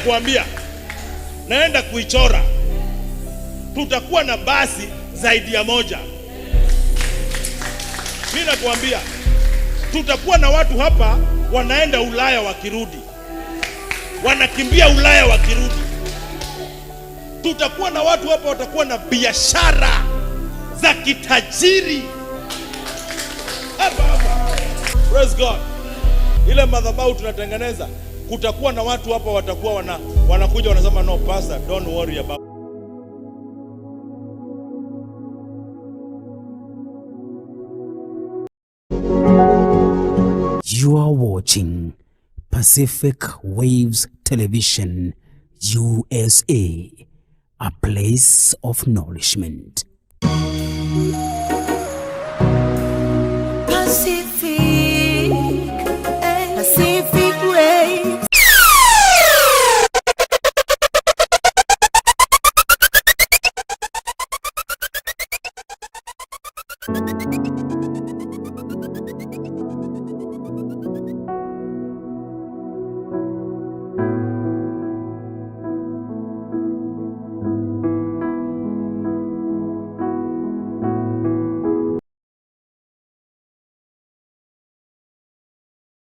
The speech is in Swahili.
Nakuambia, naenda kuichora. Tutakuwa na basi zaidi ya moja. Mi nakuambia, tutakuwa na watu hapa wanaenda Ulaya wakirudi, wanakimbia Ulaya wakirudi. Tutakuwa na watu hapa watakuwa na biashara za kitajiri hapa hapa. Praise God. Ile madhabahu tunatengeneza, kutakuwa na watu hapa watakuwa wanakuja wanasema, "No pastor, don't worry about You are watching Pacific Waves Television USA, a place of nourishment.